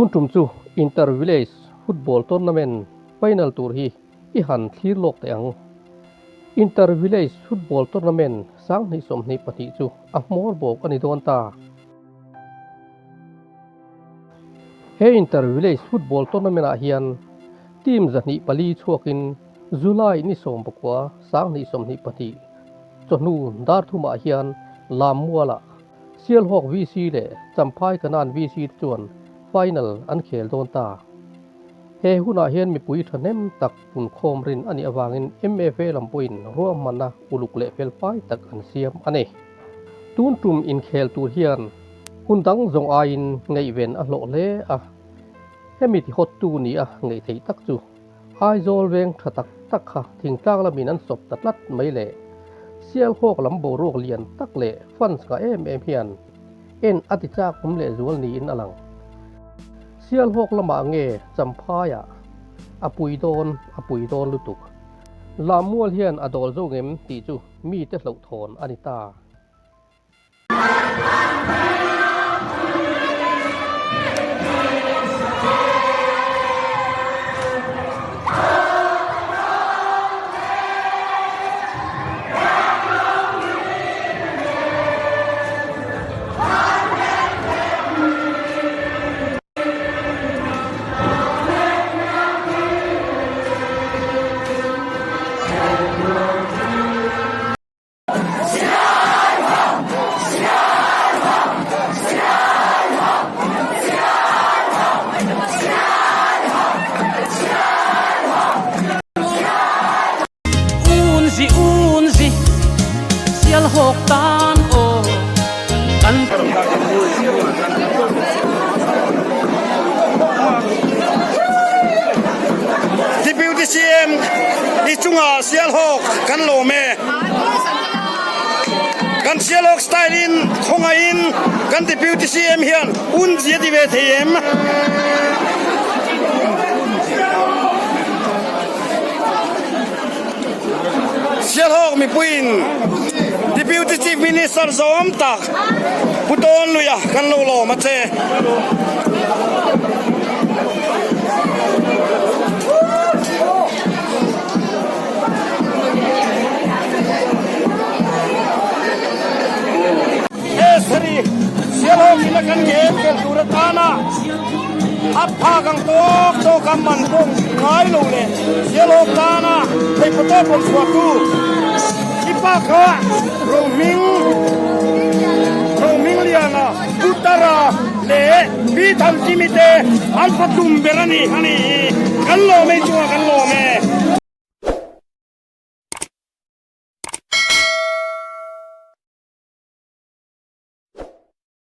Tun tum chu Inter Village Football Tournament final tur hi i han thlir lawk teh ang. Inter Village Football Tournament 2022 chu a hmawr bawk a ni dawn ta. He Inter Village Football Tournament ah hian team 204 chhuakin July ni 19, 2022 chawhnu dar thumah hian Lammualah Sialhawk VC leh Champhai Kanan VC te chuan final an khel dawn ta. He hunah hian mipui thahnem tak punkhawm rin a nih avangin MFA lam pawhin ruahmanna uluk leh felfai tak an siam a ni. Tun tum inkhel tur hian hun dang zawng aiin ngaihven a hlawh hle a, hemi ti hawttu ni a ngaih theih tak chu Aizawl veng tha tak tak kha thingtlang lamin an sawp ta tlat mai le. Sialhawk lam boruak lian tak leh fans ngah em em hian en a ti chak awm leh zual niin a lang. Sialhawk lamah nge Champhaiah a pui dawn a pui dawn lutuk. Lammual hian a dawl zo ngem tih chu mite hlauhthawn a ni ta. Unzi unzi Sialhawk tan aw kan Deputy CM i chunga Sialhawk kan lawm e. Kan Sialhawk style in khawngaihin kan Deputy CM hian unzi a ti ve thei em? Sialhawk mipuiin Deputy Chief Minister zawm tak Pu Tawnluia kan lo lawm a che. Estheri Sialhawk in a kan ngen fel tur atana a phak ang tawk tawk a man pawh ngai lo leh Sialhawk tana theihpawh tawk rawn chhuahtu i pa kha Rohming Rohming Liana Putara leh Pi Thankimi te an fa tum ber a ni a ni. Kan lawm e chungah kan lawm e.